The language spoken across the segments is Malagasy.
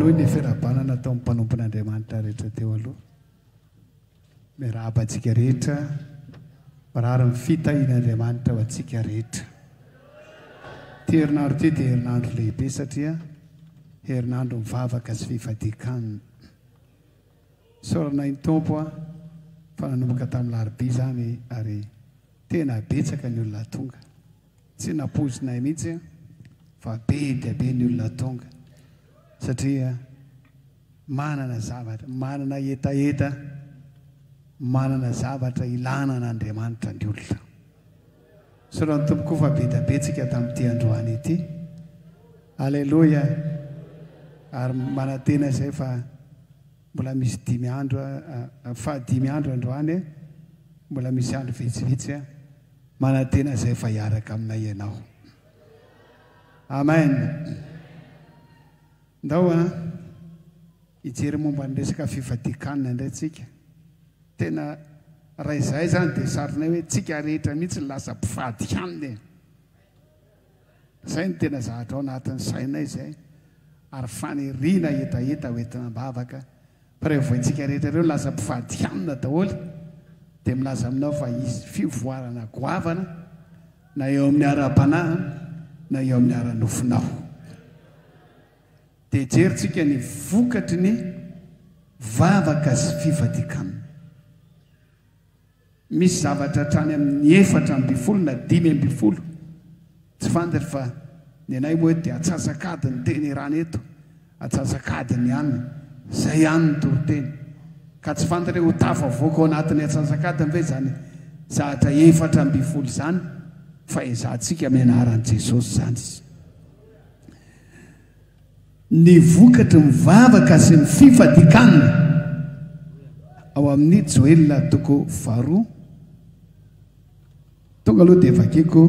Manohy ny fiarahabana nataon'ny mpanompon'Andriamanitra rehetra teo aloha. Miarahaba antsika rehetra. Mirary ny fitahian'Andriamanitra ho antsika rehetra. Ity herinandro ity dia herinandro lehibe satria herinandro mivavaka sy fifadian-kanina. Isaorana ny Tompo fa nanomboka tamin'ny larobia izany ary tena betsaka ny olona tonga. Tsy nampoizinay mihitsy fa be dia be ny olona tonga satria manana zavatra, manana hetaheta, manana zavatra ilana an'Andriamanitra ny olona. Isaorana ny Tompo koa fa be dia be tsika tamin'ity androany ity. Aleloia! Ary manantena izay fa mbola misy dimy andro, fahadimy andro androany, mbola misy andro vitsivitsy. Manantena izay fa hiaraka aminay ianao. Amen. Ndao a hijery momba ny resaka fifadian-kanina indray tsika. Tena raha izahay izany dia sarinay hoe tsika rehetra mihitsy no lasa mpifady hanina e. Izay no tena zavatra ao anatin'ny sainay izay ary faniriana hetaheta hoentina am-bavaka. Fa reo vointsika rehetra reo lasa mpivady hanina daholo dia milaza aminao fa hisy fivoarana goavana na eo amin'ny ara-panahy na eo amin'ny ara-nofonao. Dia jerintsika ny vokatry ny vavaka sy fifadian-kanina. Misy zavatra hatrany amin'ny 14 na 15, tsy fantatra fa ny anay moa eto dia atsasak'adiny teny erana eto, atsasak'adiny ihany, izay ihany ny toriteny. Ka tsy fantatra hoe ho tafavoaka ao anatin'ny atsasak'adiny ve izany zavatra 14 izany, fa ezahantsika amin'ny anaran'i Jesosy izany. Ny vokatry ny vavaka sy ny fifadian-kanina ao amin'ny Joela toko faharoa. Tonga aloha dia vakiko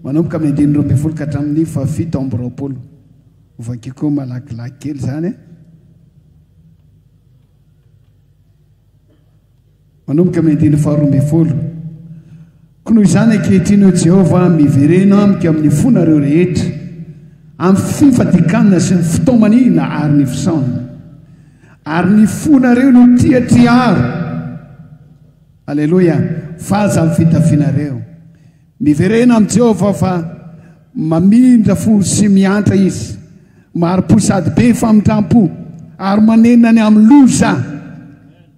manomboka amin'ny andininy 12 ka hatramin'ny faha-27. Ho vakiko malakilaky kely izany. Manomboka amin'ny andininy faha-12. Koa noho izany ankehitriny, hoy Jehovah, miverena amiko amin'ny fonareo rehetra, amin'ny fifadikanana sy ny fitaomaniana ary ny fisaonana. Ary ny fonareo no tiatriaro. Aleloia! Fa aza ny fitafianareo. Miverena amin'i Jehovah fa mamindra fo sy miantra izy, mahari-po sady be famindram-po, ary manenina ny amin'ny loza.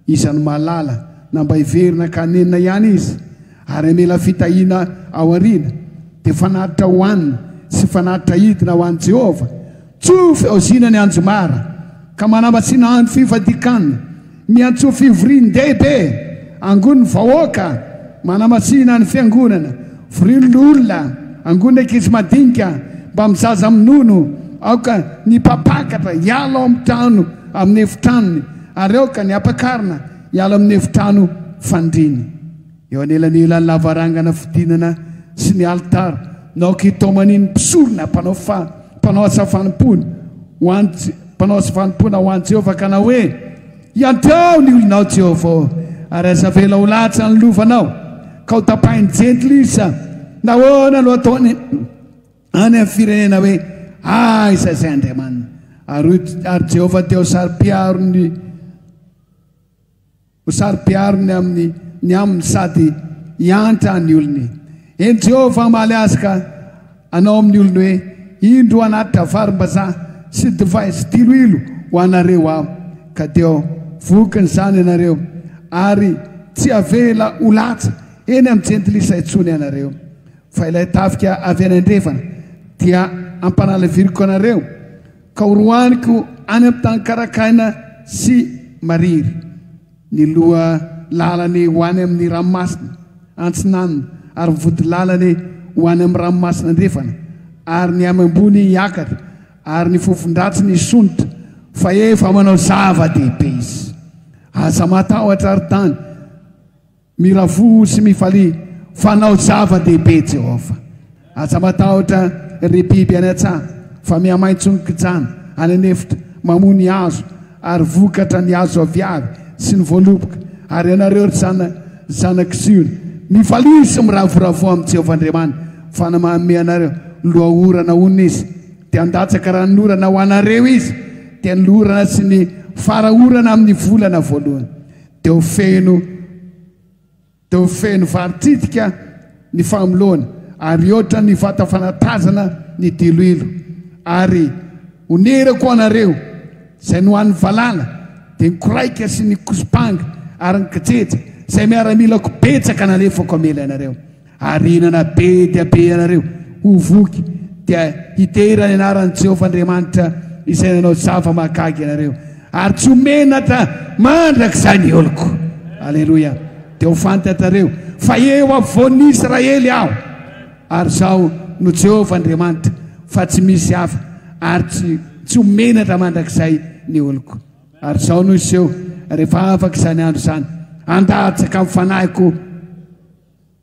Iza no mahalala na mba hiverina ka hanenina ihany izy, ary hamela fitahiana ao aoriana, dia fanatitra hohanina sy fanatitra hidina ho an'i Jehovah? Tsofy aozina ny anjomara, ka manamatsina andro fifadian-kanina. Miantsoa fivorian-dehibe, angony ny vahoaka, manamasina ny fiangonana, vorio ny loholona, angony ny ankizy madinika, mbamin'ny zaza minono, aoka ny mpampakatra hiala ao amin'ny trano amin'ny efitranony, ary aoka ny ampakarina hiala amin'ny efitrano fandriany. Eo anelanelan'ny lavarangana fidinana sy ny alitara no aoka hitaomanin'ny mpisorona mpanao fa mpanao asa fanompoana ho an mpanao asa fanompoana ho an'i Jehovah ka na hoe, Iantrao ny olonao, Jehovah ô, ary aza avela ho latsa ny lovanao, ka ho tapahin'ny jentilisa. Nahoana no ataony any amin'ny firenena hoe, Aiza izay Andriamaniny? Ary ary Jehovah dia ho saro-piaro ny Ho saro-piaro ny amin'ny ny aminy sady hiantra ny olony. Eny Jehovah hamaly azy ka hanao amin'ny olony hoe, Indro hanatitra varimbazaha sy divay sy diloilo ho anareo aho, ka dia ho vokin'izany ianareo, ary tsy havela ho latsa eny amin'ny jentilisa intsony ianareo. Fa ilay tafika avy any andrefana dia hampanalaviriko anareo, Ka horoaniko any amin'ny tany karakaina sy mariry, ny loha lalany ho any amin'ny ranomasina antsinanana, ary ny vody lalany ho any amin'ny ranomasina andrefana, ary ny amy ambony hiakatra, ary ny fofon-dratsiny hisondrotra, fa efa manao zava-dehibe izy. Aza matahotra, ry tany. Miravoa sy mifalia, fa hanao zava-dehibe Jehovah. Aza matahotra, ry biby any an-tsaha, fa mihamaitso ny kijana any an'efitra, mamoa ny hazo, ary vokatra ny hazo aviavy sy ny voaloboka. Ary ianareo, ry zana, zanak'i Ziona, mifalia sy miravoravoa amin'i Jehovah Andriamanitra, fa manome anareo loha orana honina Izy, dia handatsaka ranonorana ho anareo Izy. dia ny lorana sy ny fara-orana amin'ny volana voalohany. Dia ho feno dia ho feno vary tritika ny famoloana, ary hihoatra ny vata fanatazana ny diloilo. Ary honerako ho anareo izay nohanin'ny valala, dia ny koraika sy ny kosompanga ary ny kijeja, izay miaramilako betsaka nalefako hamely anareo. Ary hihinana be dia be ianareo, ho voky, dia hidera ny anaran'i Jehovah Andriamanitra izay nanao zava-mahagaga ianareo, ary tsy ho menatra mandrakizay ny oloko. Aleloia! Dia ho fantatrareo fa eo afovoan'ny Israely aho, ary izaho no Jehovah Andriamanitra, fa tsy misy hafa, ary tsy tsy ho menatra mandrakizay ny oloko. Ary izao no hiseho, rehefa afaka izany andro izany, handatsaka ny fanahiko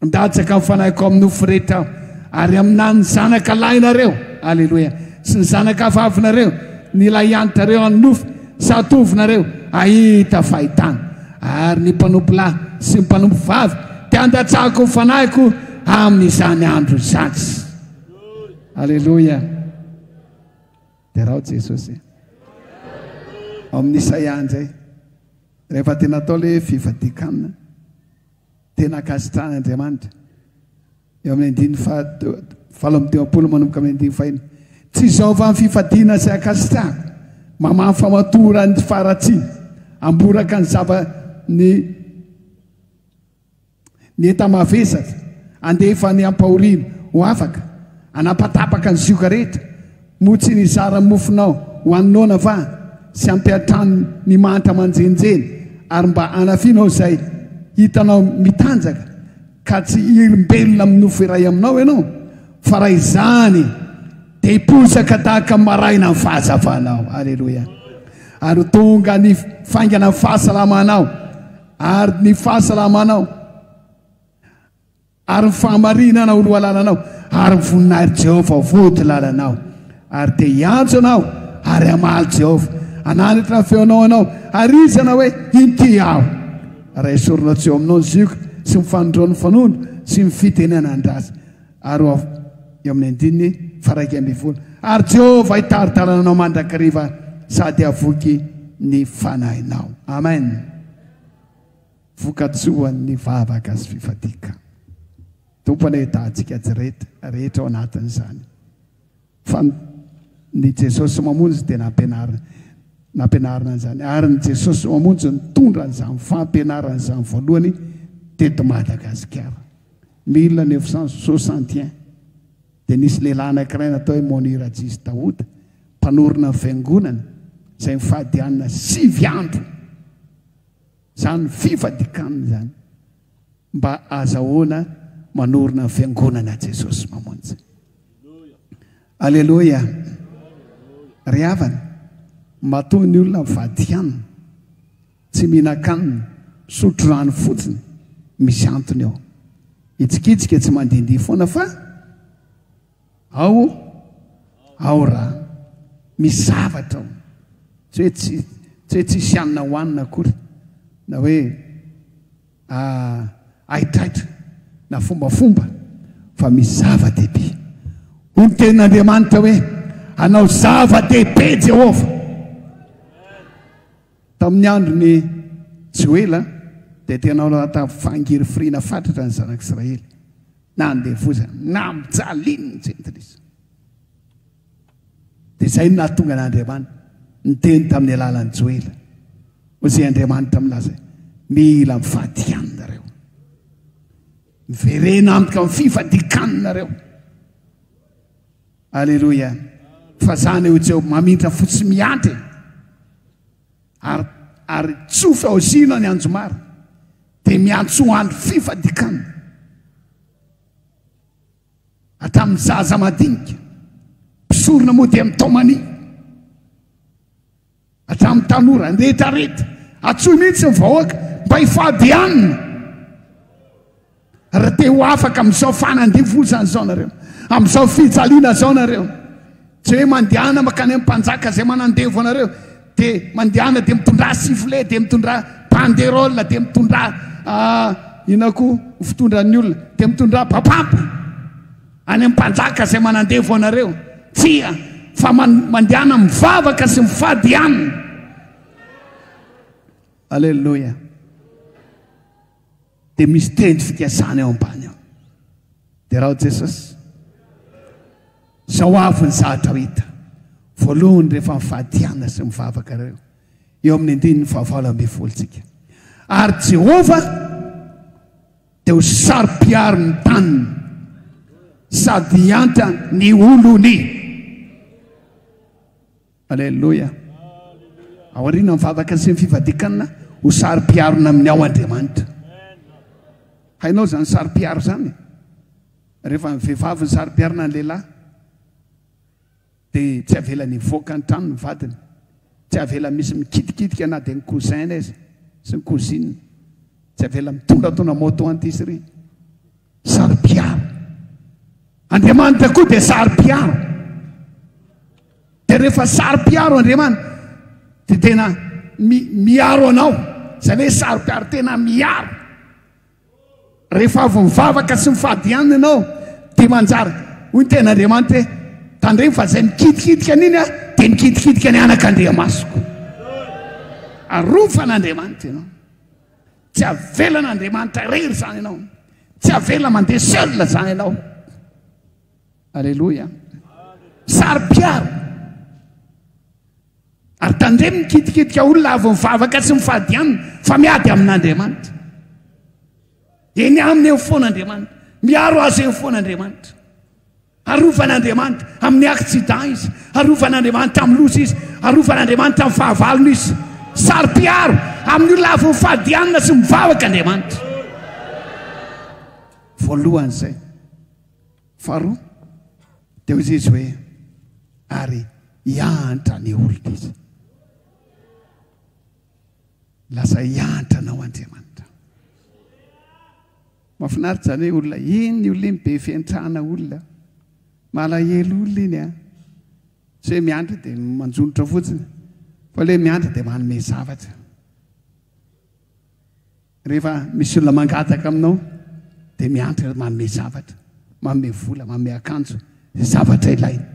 Handatsaka ny fanahiko amin'ny nofo rehetra aho, ary haminany ny zanaka lahinareo, aleloia, sy ny zanaka vavinareo, ny lahiantrareo amin'ny nofo, zatovinareo hahita fahitana. Ary ny mpanompo lahy sy ny mpanompo vavy dia handatsahako ny fanahiko amin'izany andro izany. Aleloia. Derao Jesosy. Ao amin'ny Isaia indray, rehefa tena atao ilay fivadikan-kanina, Tena ankasitrahan' Andriamanitra. Eo amin'ny andininy faha 58 manomboka amin'ny andininy fahenina. Tsy izao va ny fifadiana izay ankasitrahako, mamaha ny famatoran'ny faharatsiana, hamboraka ny zava ny ny enta-mavesatra, handefa ny ampahoriana ho afaka, hanapatapaka ny zioga rehetra, Moa tsy nizara ny mofonao ho an'ny noana va, sy hampiantrano ny mahantra manjenjeny, ary mba hanafianao izay hitanao mitanjaka, ka tsy hirim-belona amin'ny nofo iray aminao ianao? Fa raha izany, dia hiposaka tahaka ny maraina ny fahazavanao. Aleloia! Ary ho tonga ny faingana ny fahasalamanao, ary ny fahasalamanao. Ary ny fahamarinana ho lohalalanao, ary ny voninahitr'i Jehovah ho vodilalanao. Ary dia hiantso anao, ary hamaly Jehovah. Hananatra ny feonao ianao, ary izy hanao hoe, Inty aho. Raha esorina tsy eo aminao ny zioga, sy ny fanondroan'ny fanondro, sy ny fitenenan-dratsy. Ary ho eo amin'ny andininy faha 11. Ary Jehovah hitari-dalana anao mandrakariva, sady havoky ny fanahinao. Amen. Vokatsoan'ny vavaka sy fifadian-kanina. Tompo anie hitahantsika tsy rehetra rehetra ao anatin'izany. Fa ny Jesosy Mamonjy dia nampianarina nampianarina an'izany ary ny Jesosy Mamonjy nitondra an'izany fampianarana izany voalohany teto Madagasikara. 1961 dia nisy lehilahy anankiray natao hoe Monir Aziz Daoud, mpanorina ny fiangonana izay nifady hanina sivy andro. Izany fifadikanina izany mba azahoana manorina ny fiangonana Jesosy Mamonjy. Aleloia. Ry havana, matoa ny olona mivady hanina, tsy mihinan-kanina, misotro rano fotsiny, misy antony ao. Hitsikitsika tsy mandihindihy foana fa Ao ao raha misy zavatra ao. Tsy hoe tsy tsy hoe tsisy hanina hohanina akory na hoe haitraitra na fombafomba fa misy zava-dehibe. Hoy ny tenin'Andriamanitra hoe hanao zava-dehibe Jehovah. Tamin'ny andron'i Joela dia tena ao anatin'ny fangirifiriana fatratra ny zanak'Israely. Nandevozana, nampijaliany ny jentilisa. Dia izay no nahatonga an'Andriamanitra niteny tamin'ny alalan'i Joela. Hoy izay Andriamanitra milaza, mila mifady ihany nareo. Miverena amiko amin'ny fifadian-kanina nareo. Aleloia. Fa zany eo Jehovah mamindra fo tsy miantra e. Ary ary tsofy ao Zina ny anjomara. Dia miantso andro fifadian-kanina. Hatramin'ny zaza madinika. Mpisorona moa dia mitaomania. Hatramin'ny tanora, ny rehetra rehetra. Antsoy mihitsy ny vahoaka mba hifady hanina. Raha te ho afaka amin'izao fanandevozana izao nareo, amin'izao fijaliana izao nareo, tsy hoe mandehana mankany amin'ny mpanjaka izay manandevo anareo, dia mandehana dia mitondrà sifflet, dia mitondrà banderole, dia mitondrà ah, inona koa ny fitondran'ny olona, dia mitondrà papampa any amin'ny mpanjaka izay manandevo anareo. Tsia, fa mandehana mivavaka sy mifady hanina. Aleloia. Dia misy teny fikasana eo ambany ao. Derao Jesosy. Zao avy ny zahatra ho hita. Voalohany rehefa mifady hanina sy mivavaka ireo. Eo amin'ny andininy fahavalo ambin'ny folo tsika. Ary Jehovah dia ho saro-piaro ny taniny sady hiantra ny olony. Aleloia. Aoriana ny vavaka sy ny fivadikanina ho saro-piarona amin'ny ao Andriamanitra. Hainao izany saro-piaro izany? Rehefa ny vehivavy ny saro-piarona ny lehilahy dia tsy avelany hivoaka ny trano ny vadiny. Tsy avela misy mikitikitika na dia ny cousin aza sy ny cousine. Tsy avela mitondratondra moto anty sy ry. Saro-piaro. Andriamanitra koa dia saro-piaro. Dia rehefa saro-piaro Andriamanitra dia tena miaro anao. Izany hoe saro-piaro tena miaro. Rehefa avy mivavaka sy mifady ihany ianao dia manjary hoy ny tenin'Andriamanitra hoe tandremo fa izay mikitikitika an'iny a dia mikitikitika ny anak'Andriamasoko. Arovan'Andriamanitra ianao. Tsy avelan'Andriamanitra irery izany ianao. Tsy avela mandeha seul izany ianao. Aleloia. Saro-piaro. Ary tandremo mikitikitika olona avy mivavaka sy mifady hanina fa miady amin'Andriamanitra. Eny aminy eo foana Andriamanitra. Miaro azy eo foana Andriamanitra. Arovan'Andriamanitra amin'ny accident izy. Arovan'Andriamanitra amin'ny loza izy. Arovan'Andriamanitra amin'ny fahavalony izy. Saro-piaro amin'ny olona avy mifady hanina sy mivavaka Andriamanitra. Voalohany izay. Faharoa, dia hoy izy hoe, ary hiantra ny olona izy. Lasa hiantra anao Andriamanitra. Mahafinaritra izany hoe olona iny olona iny be fiantrana olona. Malahelo olona iny a. Tsy hoe miantra dia manjonitra fotsiny, fa ilay miantra dia manome zavatra. Rehefa misy olona mangataka aminao dia miantra manome zavatra, manome vola, manome akanjo, izay zavatra ilainy.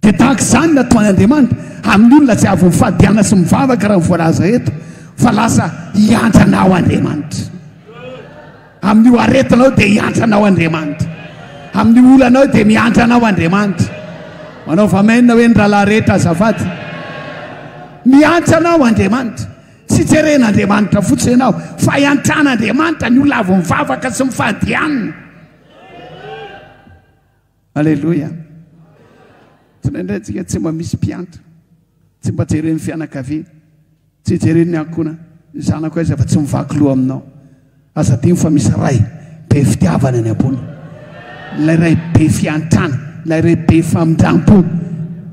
Dia tahaka izany no ataon'Andriamanitra amin'ny olona izay avy mifadiana sy mivavaka raha ny voalaza eto fa lasa hiantra anao Andriamanitra. Amin'io aretinao dia hiantra anao Andriamanitra. Amin'io olanao dia miantra anao Andriamanitra. Manaova amen hoe ny rahalahy rehetra azafady. Miantra anao Andriamanitra. Tsy jeren'Andriamanitra fotsiny ianao fa iantran'Andriamanitra ny olona avy mivavaka sy mifady hanina. Aleloia. Tsindraindray tsika tsy mba misy mpiantra, tsy mba jeren'ny fianakaviana, tsy jeren'ny ankohonana, ny zanako aiza fa tsy mivaky loha aminao. Aza adino fa misy Ray be fitiavana any ambony. Ilay Ray be fiantrana, ilay Ray be famindrampo.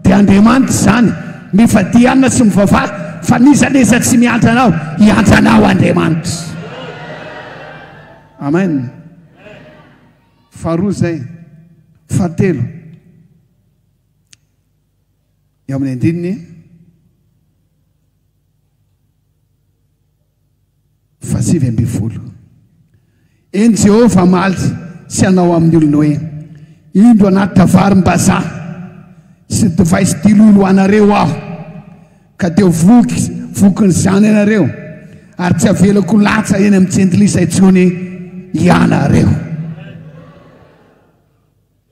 Dia Andriamanitra izany. Mifadia hanina sy mivavaha fa n'iza n'iza tsy miantra anao, hiantra anao Andriamanitra. Amen. Faharoa izay. Fahatelo. Eo amin'ny andininy Fahasivy ambin'ny folo. Eny Jehovah hamaly sy hanao amin'ny olony hoe, Indro hanatitra varim-bazaha sy divay sy diloilo ho anareo aho, ka dia ho voky vokin'izany ianareo, ary tsy havelako ho latsa eny amin'ny jentilisa intsony ianareo.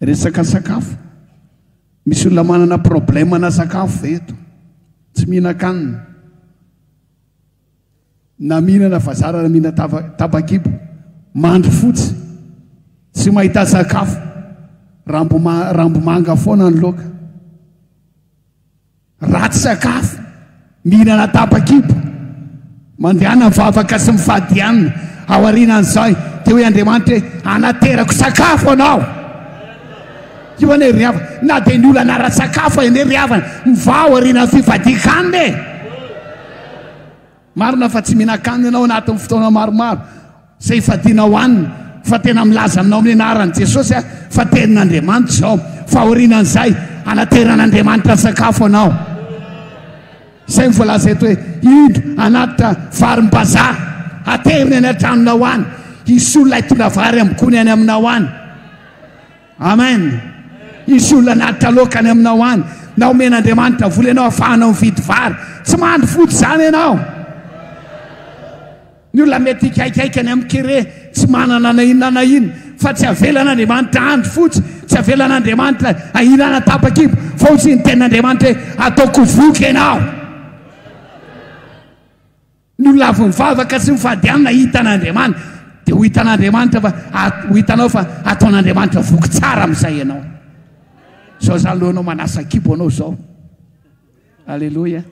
Resaka sakafo. Misy olona manana problème-na sakafo ve eto? Tsy mihinan-kanina. Na mihinana vazaha na mihinana tapakibo, mandry fotsy, tsy mahita sakafo, rambo rambo manga foana ny laoka. Ratsy sakafo, mihinana tapakibo, mandehana mivavaka sy mifady hanina. Aorianan'izay dia hoy Andriamanitra hoe anaterako sakafo anao. Io anie ry havana, na dia ny olana ara-tsakafo anie ry havana, mivaha aorianan'ny fifadian-kanina e. Marina fa tsy mihinan-kanina ianao anatin'ny fotoana maromaro izay ifadianao hanina, fa tena milaza aminao amin'ny anaran'i Jesosy aho fa tenin'Andriamanitra izao, fa aorianan'izay anateran'Andriamanitra sakafo anao. Izay no voalaza eto hoe, indro hanatitra varim-bazaha, hateriny any an-tranonao any, hisy olona hitondra vary amin'ny gony any aminao any. Amen. Hisy olona hanatitra loaka any aminao any, na omen'Andriamanitra vola ianao ahafahanao mividy vary. Tsy mandry fotsy izany ianao. Ny olona mety hikaikaika any amin'ny kere, tsy manana na inona na inona, fa tsy avelan'Andriamanitra handry fotsy, tsy avelan'Andriamanitra ahinana tapa-kibo, fa hoy ny tenin'Andriamanitra hoe, ataoko voky ianao. Ny olona avy mivavaka sy mifady hanina hitan'Andriamanitra, dia ho hitan'Andriamanitra fa ho hitanao fa ataon'Andriamanitra voky tsara amin'izay ianao. Izao izany aloha ianao manasa kibo anao izao. Aleloia.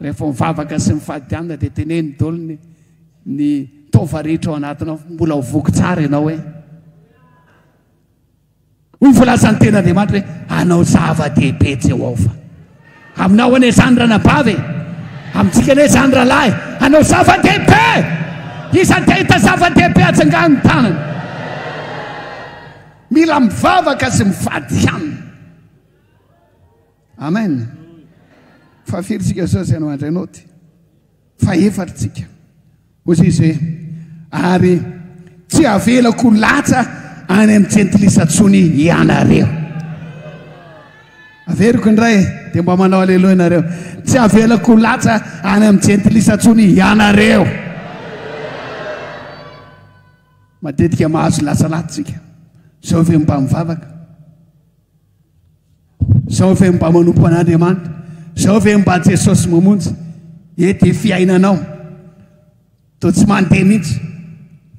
Rehefa mivavaka sy mifady hanina dia teneno daholo ny ny taova rehetra ao anatinao, mbola ho voky tsara ianao e. Hoy ny voalazan'ny tenin'Andriamanitra hoe, Hanao zava-dehibe Jehovah. Aminao anie izany ranabavy e! Amintsika anie izany rahalahy. Hanao zava-dehibe! Iza no te hahita zava-dehibe atsangano ny tanany. Mila mivavaka sy mifady hanina. Amen. Fa firy tsika izao izay no handray naoty? Fahefatra tsika. Hoy izy hoe, Ary tsy havelako ho latsa any amin'ny jentilisa intsony ianareo. Averiko indray, dia mba manao aleloia nareo. Tsy havelako ho latsa any amin'ny jentilisa intsony ianareo. Matetika mahazo latsalatsa tsika. Zao ve mba mivavaka? Zao ve mba manompo an'Andriamanitra? Zao ve mba Jesosy mamonjy? Ety fiainanao toa tsy mandeha mihitsy.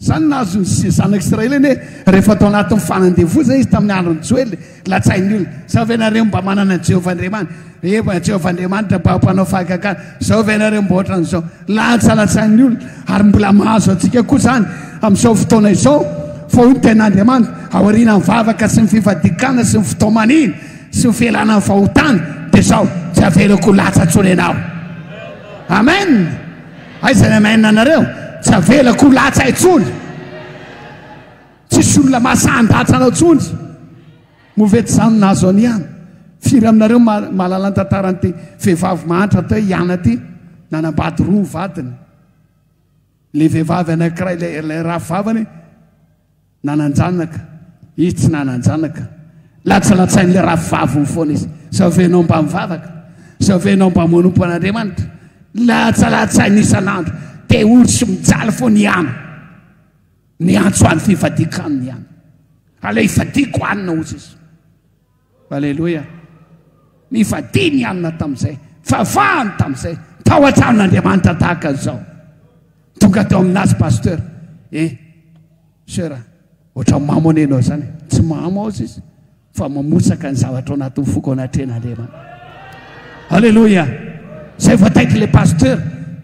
Zany nahazo ny zanak'Israely anie rehefa tao anatin'ny fanandevozana izy tamin'ny andron'i Joely, latsain'ny olona. Zao ve nareo mba manana an'i Jehovah Andriamanitra? Efa Jehovah Andriamanitra mba mpanao fahagagana. Zao ve nareo mba ohatran'izao? Latsalatsain'ny olona ary mbola mahazo antsika koa izany amin'izao fotoana izao fa hoy ny tenin'Andriamanitra, aorianan'ny vavaka sy ny fifadian-kanina sy ny fitaomanina sy ny fialana ny fahotana dia izao, tsy avelako ho latsa intsony ianao. Amen! Aiza ny amen anareo? Tsy avelako ho latsa intsony. Tsisy olona mahasahy handatsa anao intsony. Moa ve tsy izany no nahazo an'i Ana? Firy aminareo mahalala ny tantaran'ity vehivavy mahantra atao hoe i Ana ity? Nanambady roa ny vadiny. Ilay vehivavy anankiray, ilay, ilay rahavaviny, nanan-janaka. Izy tsy nanan-janaka. Latsalatsain'ilay rahavaviny foana izy. Izao ve ianao mba mivavaka? Izao ve ianao mba manompo an'Andriamanitra? Latsalatsainy isan'andro. Dia ory sy mijaly foana i Ana. Niantso any fifadian-kanina ihany. Aleo hifadiako hanina hozy izy. Aleloia. Nifadiany hanina tamin'izay. Favahany tamin'izay. Tao an-tranon'Andriamanitra tahaka an'izao. Tonga teo aminazy pasteur. Eh, sœur, ohatran'ny mamo anie ianao izany. Tsy mamo aho izy. Fa mamotsaka ny zavatra ao anatin'ny foko anatrehan'Andriamanitra. Alléluia. Zay vao taiky ilay pasteur,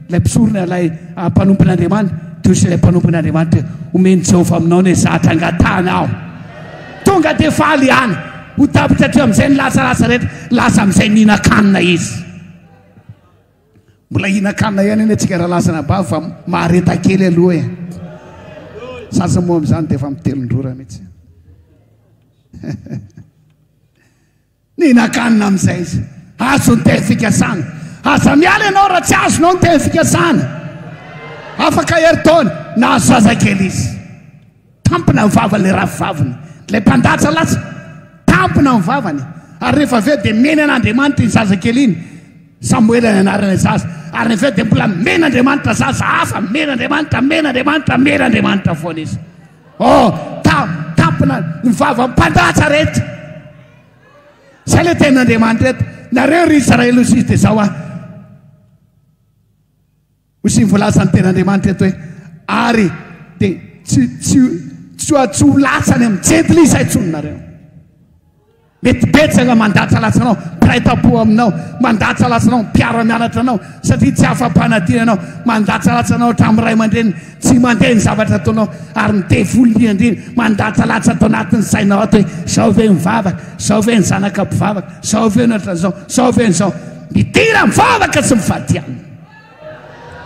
ilay mpisorona, ilay ah, mpanompon'Andriamanitra, dia hoy ilay mpanompon'Andriamanitra hoe, omen'i Jehovah aminao ny zatra angatahanao. Tonga dia faly ihany. Ho tapitra hatreo amin'izay ny lasalasa rehetra, lasa amin'izay nihinan-kanina izy. Mbola hihinan-kanina ihany anie tsika rahalahy sy anabavy fa mahareta kely aloha e. Sasany moa amin'izany dia efa mitelin-drora mihitsy. Nihinan-kanina amin'izay izy. Azo ny teny fikasana. Aza miala ianao raha tsy azonao ny teny fikasana. Afaka herintaona, nahazo zazakely izy. Tampina ny vavan'ilay rafivaviny. Ilay mpandatsa latsa. Tampina ny vavany. Ary rehefa avy eo dia mena an'Andriamanitra iny zazakely iny. Samoela ny anaran'ilay zaza. Ary rehefa avy eo dia mbola mena Andriamanitra zaza hafa. Mena Andriamanitra, mena Andriamanitra, mena Andriamanitra foana izy. Oh, ta, tampina ny vavan'ny mpandatsa rehetra. Izay ilay tenin'Andriamanitra eto. Nareo ry Israely hoy izy dia izao aho. Hoy sy ny voalazan'ny tenin'Andriamanitra eto hoe ary dia tsy tsy tsy tsy ho latsany amin'ny jentilisa intsony nareo. Mety betsaka mandatsalatsa anao, mpiray tampo aminao, mandatsalatsa anao, mpiara-mianatra anao, satria tsy afa-panadino ianao, mandatsalatsa anao hatramin'ny ray aman-dreny, tsy mandeha ny zavatra ataonao, ary ny devoly indrindra indrindra mandatsalatsa ato anatin'ny sainao ato hoe zao ve mivavaka, zao ve ny zanaka mpivavaka, zao ve ny ohatran'izao, zao ve ny zao. Midira mivavaka sy mifadianina.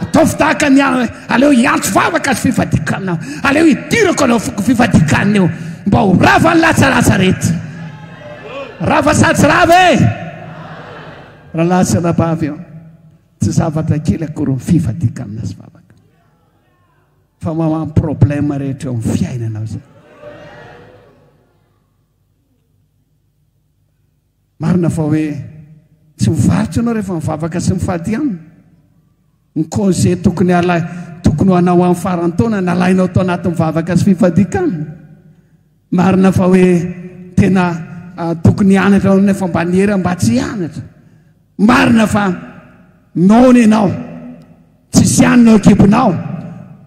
Ataovy tahaka ny ahy, aleo hiantso vavaka sy fifadian-kanina aho, aleo hidirako anao fifadian-kanina io, mba ho rava ny latsalatsa rehetra. Rava sa tsy rava e? Rahalahy sy anabavy eo, tsy zavatra kely akory ny fifadian-kanina sy vavaka. Fa mamaha ny problème rehetra eo amin'ny fiainanao izany. Marina fa hoe tsy mivarotra ianao rehefa mivavaka sy mifady hanina. Ny congé tokony alay, tokony ho anao amin'ny faran'ny taona nalainao tao anatin'ny vavaka sy fifadian-kanina. Marina fa hoe tena tokony hianatra ianao nefa mba niera mba tsy hianatra. Marina fa noana ianao, tsisy hanina eo an-kibonao,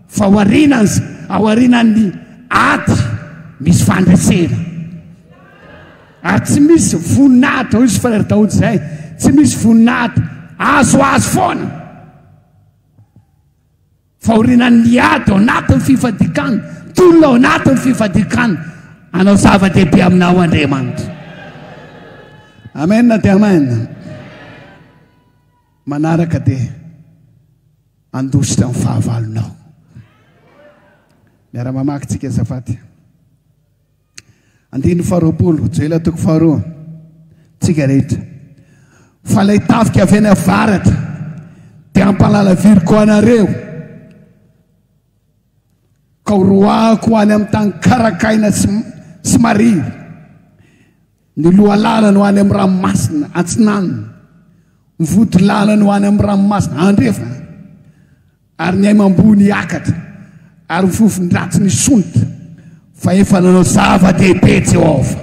fa aorianan'ny aorianan'ny ady misy fandresena. Ary tsy misy voninahitra, hoy izy Frère Daoud izay, tsy misy voninahitra azoazo foana. Fahorianan'ny ady ao anatin'ny fifadian-kanina, tolona ao anatin'ny fifadian-kanina, hanao zava-dehibe aminao Andriamanitra. Amen dia amen. Manaraka dia handositra ny fahavalonao. Miara-mamaky tsika azafady. Andininy faharoapolo, Joela toko faharoa, tsika rehetra. Fa ilay tafika avy any avaratra dia hampalalaviriko anareo, ka horoahako ho any amin'ny tany karakaina sy, sy mariry, ny lohalalana ho any amin'ny ranomasina atsinanana, ny vodilalana ho any amin'ny ranomasina andrefana. Ary ny aimam-bony hiakatra, ary ny fofon-dratsiny hisondrotra, fa efa nanao zava-dehibe Jehovah.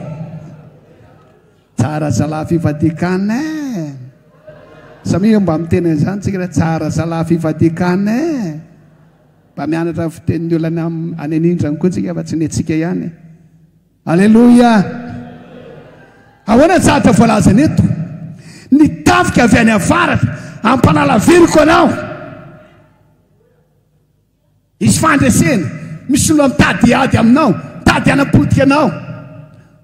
Tsara zalahy fifadian-kanina e! Samia mba miteny an'izany tsika hoe tsara zalahy fifadian-kanina e! Mba mianatra ny fitenin'ny olona any anindrany koa tsika fa tsy ny antsika ihany. Aleloia! Ahoana ny zavatra voalazany eto? Ny tafika avy any avaratra ampanalaviriko anao. Hisy fandresena. Misy olona mitady hiady aminao, mitady hanapotika anao,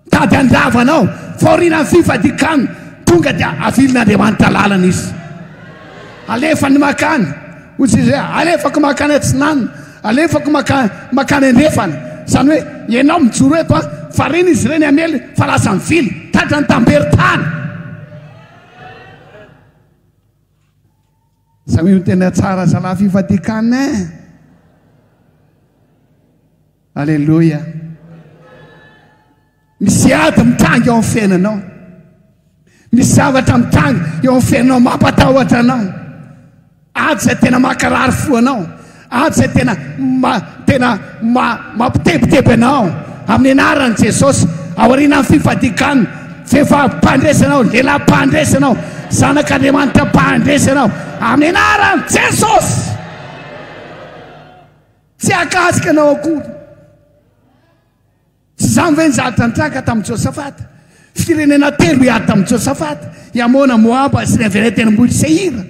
mitady handrava anao. Fa aorianan'ny fifadian-kanina, tonga dia avilin'Andriamanitra lalana izy. Alefany makany. Hoy Jesoa hoe, alefako mankany atsinanana, alefako mankany, mankany andrefana. Izany hoe, ianao mijoro eto an, fa reny izy ireny hamely fa lasa mivily, tratra ny tamberin-tany. Samia miteny tsara zalahy fifadian-kanina eh. Aleloia. Misy ady mitranga eo amin'ny fiainanao. Misy zavatra mitranga eo amin'ny fiainanao mampatahotra anao. Ady izay tena mankarary fo anao. Ady izay tena ma, tena ma, mampitebiteby anao. Amin'ny anaran'i Jesosy, aorianan'ny fifadian-kanina, vehivavy mpandresy anao, lehilahy mpandresy anao, zanak'Andriamanitra mpandresy anao. Amin'ny anaran'i Jesosy. Tsy hahakasika anao akory. Tsy izany ve ny zavatra nitranga tamin'i Josafata? Firenena telo hiady tamin'i Josafata, i Amona, Moaba sy ny avy any an-tendrombohitr'i Seira.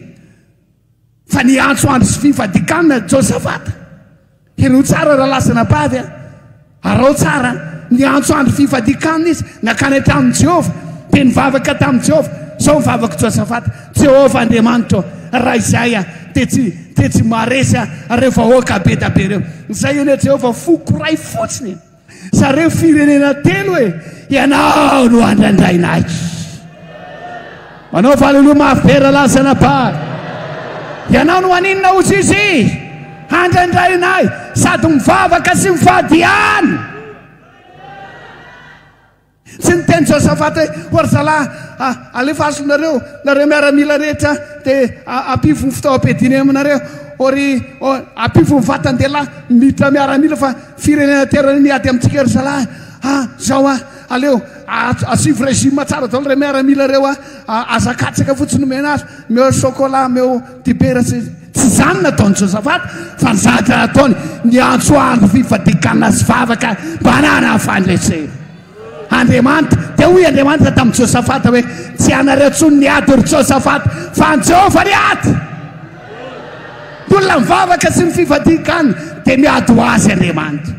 Fa niantso andro sy fifadikanana Josafata. Henoy tsara rahalahy sy anabavy a. Araho tsara. Niantso andro fifadikanana izy, nankany an-tranon'i Jehovah, dia nivavaka tamin'i Jehovah. Izao ny vavak'i Josafata, Jehovah Andriamanitro, raha izay aho, dia tsy, dia tsy maharesy aho ireo vahoaka be dia be ireo. Izay anie Jehovah, foko iray fotsiny. Zareo firenena telo e, ianao no andrandraina ahy. Manao valoloha mafy be rahalahy sy anabavy. Ianao no haninona hozy izy? Handrandraina ahy sady mivavaka sy mifady ihany. Tsy niteny Josafata hoe, Ô ry zalahy, alefaso nareo, nareo miaramila rehetra, dia ampivo ny fitaovam-piadiana aminareo. Ô ry, ampivo ny vatan-dehilahy miditra miaramila fa firenena telo any miady amintsika ry zalahy. Ah, zao ah, aleo asivo régime tsara daholo ireo miaramila ireo ah, aza katsaka fotsiny omena azy, omeo chocolat, omeo dibera sy Tsy izany nataon'i Josafata fa ny zavatra nataony, niantso andro fifadian-kanina sy vavaka mba hananany fandresena. Andriamanitra, dia hoy Andriamanitra tamin'i Josafata hoe, Tsy anareo intsony ny ady, ry Josafata, fa an'i Jehovah ny ady. Ny olona mivavaka sy ny fifadian-kanina dia miady ho azy Andriamanitra.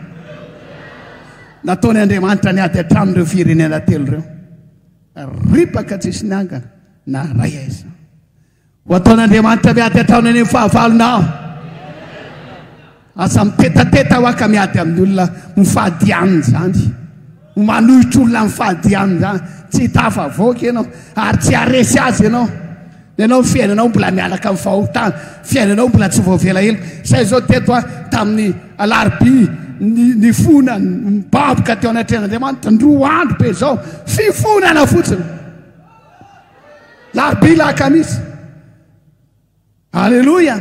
Nataony Andriamanitra ny ady an-tranon'ireo firenena telo ireo. Ripaka tsisy niangana na ray aiza. Ho ataon'Andriamanitra miady hatrany any amin'ny fahavalonao. Aza mitetateta hoa ka miady amin'ny olona mifady hanina izany. Manohitra olona mifady hanina izany. Tsy tafavoaka ianao ary tsy haresy azy ianao. Ianao ny fiainanao mbola mialaka amin'ny fahotana, fiainanao mbola tsy voavela heloka. Izay izao teto aho tamin'ny alarobia nifona nibaboka teo anatrehan'Andriamanitra, roa andro be izao, fifonana fotsiny. Larobia lakamisy. Aleloia!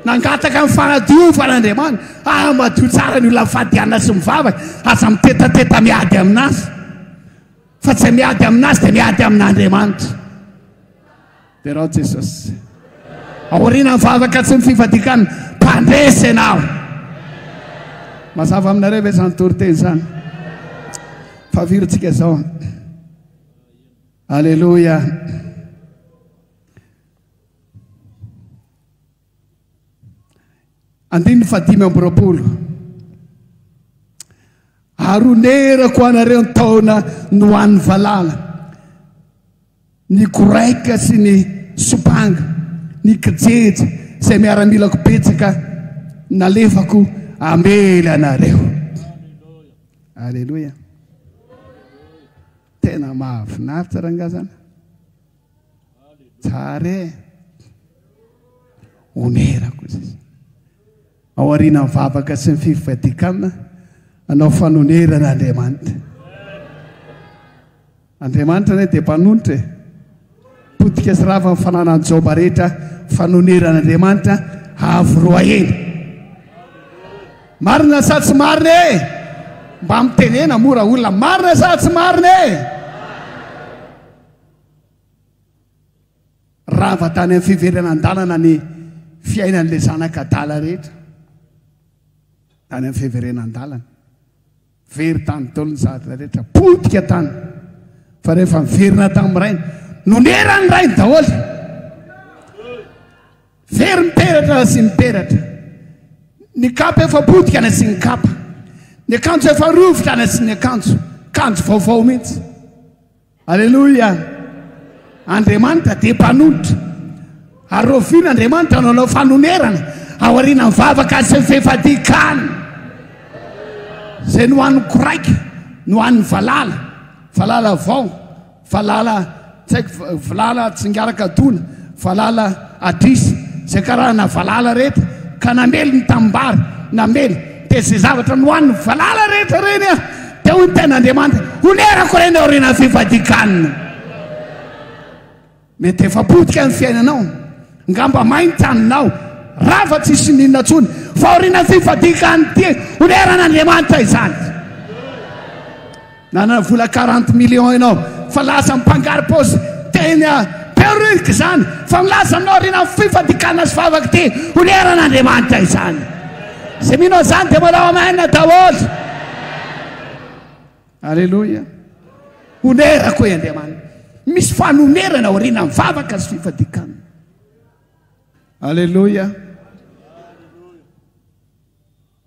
Nangataka ny fanadiovana Andriamanitra. Ah, madio tsara ny olona mifadianina sy mivavaka. Aza mitetateta miady aminazy. Fa tsy miady aminazy dia miady amin'Andriamanitra. Derao Jesosy. Aoriana ny vavaka tsy ny fifadikanina, mpandresy ianao. Mazava aminareo ve izany toriteny izany? Fa virintsika izao. Aleloia. Andininy fahadimy amby 20. Ary honerako anareo ny taona nohanin'ny valala, ny goraika sy ny sompanga, ny kijeja, izay miaramilako betsaka nalefako hamely anareo. Aleloia. Tena mahafinaritra rangahy zany. Tsara e. Onerako izy. Ao aorian'ny vavaka sy ny fivadikanina, hanao fanonerana Andriamanitra. Andriamanitra anie dia mpanonitra e. Potika sy rava ny fananan'i Joba rehetra, fanonerana Andriamanitra avo roa heny. Marina sa tsy marina e? Mba mitenena mora olona, marina sa tsy marina e? Rava tany amin'ny fiverenan-dalana ny fiainan'ilay zanaka adala rehetra. Tany amin'ny fiverenan-dalana. Very tany daholo ny zavatra rehetra. Potika tany. Fa rehefa niverina tamin'ny rainy, noneran'ny rainy daholo. Very ny peratra sy ny peratra. Ny kapa efa potika na sy ny kapa. Ny akanjo efa rovitra na sy ny akanjo. Kanjo vaovao mihitsy. Aleloia! Andriamanitra dia mpanolotra. Ary rahoviana Andriamanitra no hanao fanonerana aorianan'ny vavaka sy ny fifadian-kanina? Izay nohanin'ny koraika, nohanin'ny valala, valala vao, valala tsy haiko, valala tsingarakadona, valala adrisa, izay karazana valala rehetra ka namely ny tanimbary, namely, dia izay zavatra nohanin'ny valala rehetra ireny an, dia hoy ny tenin'Andriamanitra, honerako ireny aorianan'ny fifadian-kanina. Mety efa potika ny fiainanao, ngamba may ny taninao, rava tsisy n'inona intsony, fa aorianan'ny fifadian-kanina ity, honeran'Andriamanitra izany. Nanana vola 40 millions ianao fa lasa mpangaro-paosy teny Behoririka izany fa milaza aminao aorianan'ny fifadikana sy vavaka ity honeran'Andriamanitra izany. Izay mino an'izany dia manao amen daholo. Aleloia. Honerako e Andriamanitra. Misy fanonerana aorianan'ny vavaka sy fifadikana. Aleloia.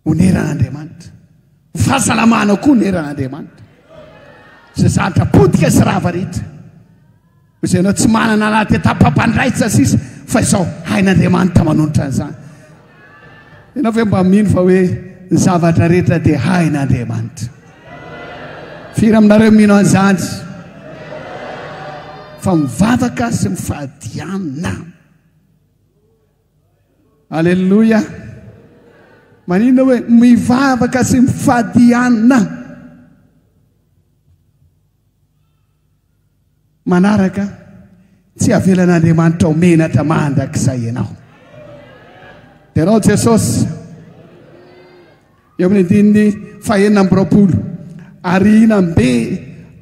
Oneran'Andriamanitra. Ho fahasalamana koa oneran'Andriamanitra. Izay zavatra potika sy rava rehetra. Izay ianao tsy manana anaty etapam-pandraisana sisa fa izao hain'Andriamanitra manonitra an'izany. Ianao ve mba mino fa hoe ny zavatra rehetra dia hain'Andriamanitra? Firy aminareo mino an'izany? Fa mivavaka sy mifadianina. Aleloia! Maninona hoe mivavaka sy mifady hanina? Manaraka, tsy avelan'Andriamanitra ho menatra mandrakizay ianao. Derao Jesosy. Eo amin'ny andininy fahenina amby 20. Ary hihinam-be,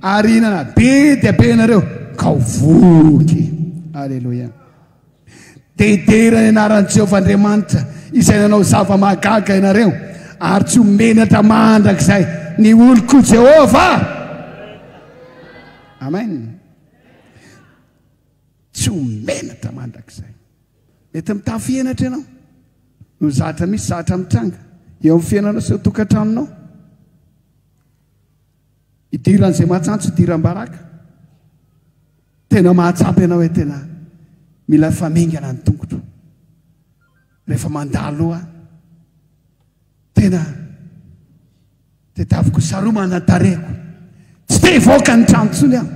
ary hihinana be dia be ianareo, ka ho voky. Aleloia. Dia hidera ny anaran'i Jehovah Andriamanitra izay nanao zava-mahagaga ianareo, ary tsy ho menatra mandrakizay ny oloko Jehovah. Amen. Tsy ho menatra mandrakizay. Mety mitafy henatra ianao. No zatra misy zatra mitranga eo amin'ny fiainanao sy eo tokantranonao. Idiran'izay mahatsantso idiram-baraka. Tena mahatsapa ianao hoe tena mila famingana ny tongotro. Rehefa mandalo aho, tena tadiaviko saromana ny tarehiko. Tsy te hivoaka ny trano intsony aho.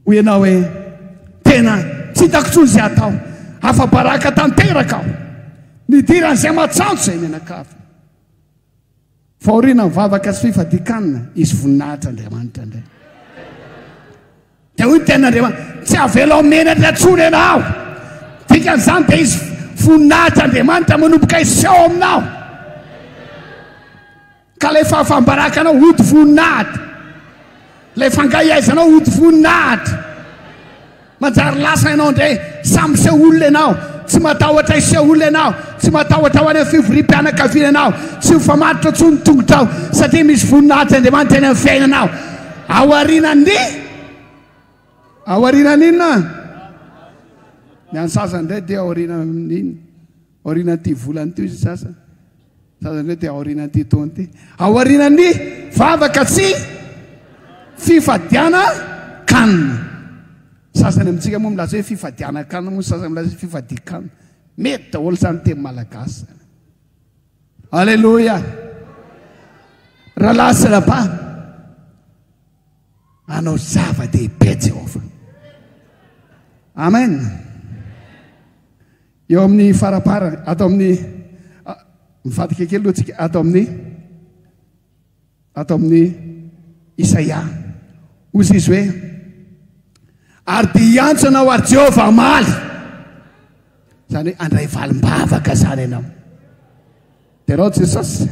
Hoy ianao hoe tena tsy hitako intsony izay atao. Afa-baraka tanteraka aho. Nidiran'izay matsantso izay mianakavy. Fahoriana, vavaka sy fifadian-kanina, hisy voninahitra Andriamanitra indray. Dia hoy ny tenin'Andriamanitra, Tsy avela ho menatra intsony ianao. Dikan'izany dia hisy voninahitr'Andriamanitra manomboka hiseho aminao. Ka ilay fahafaham-baraka anao hody voninahitra. Ilay fangaihaizanao hody voninahitra. Manjary lasa ianao indray, samy miseho olona ianao, tsy matahotra hiseho olona ianao, tsy matahotra ho any amin'ny fivoriam-pianakaviana ianao, tsy mifamatotra intsony ny tongotrao satria misy voninahitr'Andriamanitra eny amin'ny fiainanao. Aorianan'ny Aorianan'ny inona? Ny an'ny sasany indray dia aorianan'ny inona? Aorianan'ity volana ity hoy ny sasany. Sasany indray dia aorianan'ity taona ity. Aorianan'ny vavaka sy fifadiana-kanina. Sasany amintsika moa milaza hoe fifadiana-kanina moa, sasany milaza hoe fifadian-kanina. Mety daholo izany teny malagasy izany. Aleloia. Rahalahy sy rahabavy, hanao zava-dehibe Jehovah. Amen. Eo amin'ny faraparany, ato amin'ny mivadika kely aloha tsika ato amin'ny ato amin'ny Isaia. Hoy izy hoe ary dia hiantso anao ary Jehovah hamaly. Izany hoe handray valim-bavaka izany ianao. Derao Jesosy.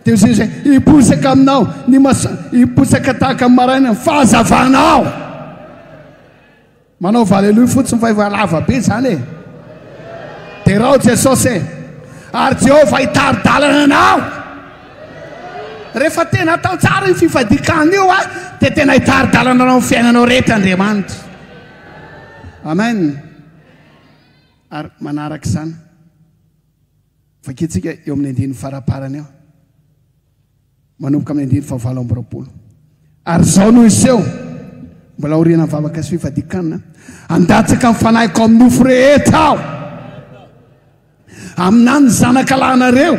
Dia hoy izy hoe hiposaka aminao ny maso hiposaka tahaka ny maraina ny fahazavanao. Manaova aleloia fotsiny fa efa lava be izany e. Derao Jesosy e. Ary Jehovah hitari-dalana anao. Rehefa tena atao tsara io fifadian-kanina io a, dia tena hitari-dalana anao amin'ny fiainanao rehetra Andriamanitra. Amen. Ary manaraka izany, vakintsika eo amin'ny andininy faraparany eo. Manomboka amin'ny andininy fahavalo amby 20. Ary izao no hiseho, mbola aorian'ny vavaka sy fifadian-kanina, handatsaka ny fanahiko amin'ny nofo rehetra aho. Haminany ny zanaka lahinareo,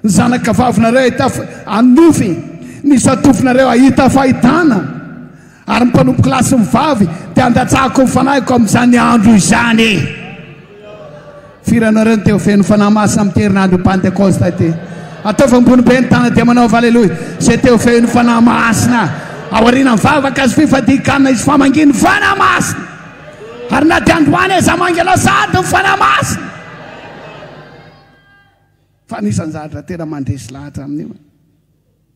ny zanaka vavinareo hahita anofy, ny zatovinareo hahita fahitana, ary ny mpanompoko lahy sy ny vavy dia handatsahako ny fanahiko amin'izany andro izany. Firy anareo no te ho feno Fanahy Masina amin'ity herinandro Pantekosta ity? Ataovy ambony be ny tanana dia manaova Aleloia. Izay te ho feno Fanahy Masina. Aorian'ny vavaka sy fifadian-kanina hisy famangian'ny Fanahy Masina. Ary na dia androany aza mangy anao sahady ny Fanahy Masina. Fa anisan'ny zavatra tena mandresy lahatra amin'io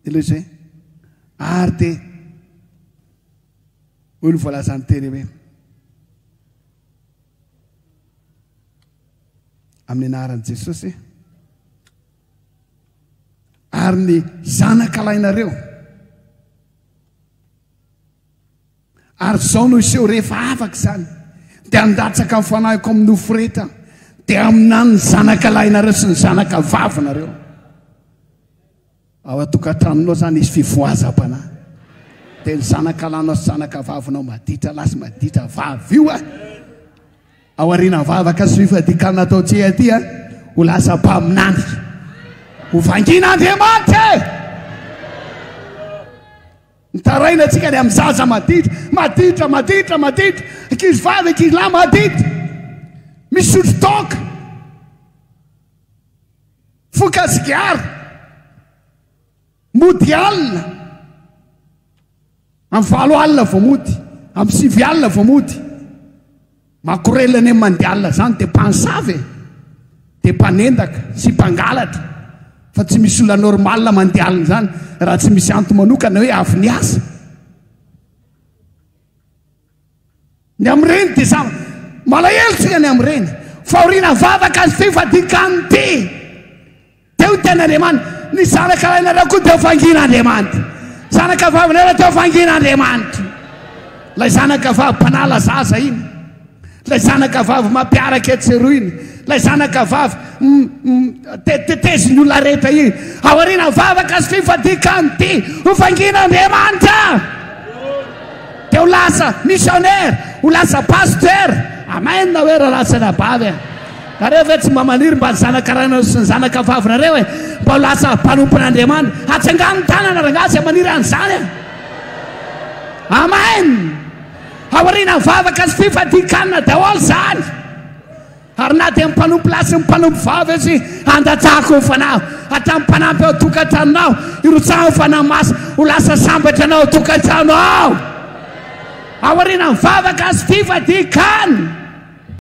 dia ilay izy hoe ary dia hoy ny voalazan'ny teny hoe Amin'ny anaran'i Jesosy. Ary ny zanaka lahinareo. Ary izao no hiseho rehefa afaka izany, dia handatsaka ny fanahiko amin'ny nofo rehetra, dia haminany ny zanaka lahinareo sy ny zanaka vavinareo. Ao an-tokantranonao izany hisy fifohazam-panahy. Dia ny zanaka lahinao sy zanaka vavinao maditra lahy sy maditra vavy io a. Ao aorian'ny vavaka sy fifadian-kanina ataontsika ity a, ho lasa mpaminany. Ho vangin'Andriamanitra e! Mitaraina antsika ny amin'ny zaza maditra, maditra, maditra, maditra, ankizy vavy, ankizy lahy maditra. Misotro toaka. Foka sigara. Mody alina. Amin'ny valo alina vao mody. Amin'ny sivy alina vao mody. Makorelina anie mandeha alina zany dia mpansavy e. Dia mpanendaka sy mpangalatra. Fa tsy misy olona normal mandeha alina zany raha tsy misy antony manokana hoe avy niasa. Ny amin'ireny dia samy malahelo tsika ny amin'ireny. Fahoriana vavaka sy fifadian-kanina ity. Teo ny tenin'Andriamanitra. Ny zanaka lahinareo koa teo fangin'Andriamanitra. Zanaka vavinareo teo fangin'Andriamanitra. Ilay zanaka vavy mpanala zaza iny. Ilay zanaka vavy mampiaraka etsy eroa iny. Ilay zanaka vavy tetezin'ny olona rehetra iny. Aoriana vavaka sy fifadian-kanina ity. Ho fangin'Andriamanitra. Dia ho lasa missionnaire, ho lasa pasteur. Amen hoe rahalahy sy anabavy a. Nareo ve tsy mba maniry mba ny zanaka rainareo sy ny zanaka vavinareo e, mba ho lasa mpanompon'Andriamanitra? Atsangano ny tanana rangahy izay maniry an'izany e. Amen. Aoriana vavaka sy fifadian-kanina daholo izany. Ary na dia ny mpanompo lahy sy ny mpanompo vavy aza handatsahako ny fanahy, hatramin'ny mpanampy ao an-tokantranonao, hirotsahan'ny Fanahy Masina, ho lasa sambatra anao ao an-tokantrano ao. Aorianan'ny vavaka sy fifadian-kanina.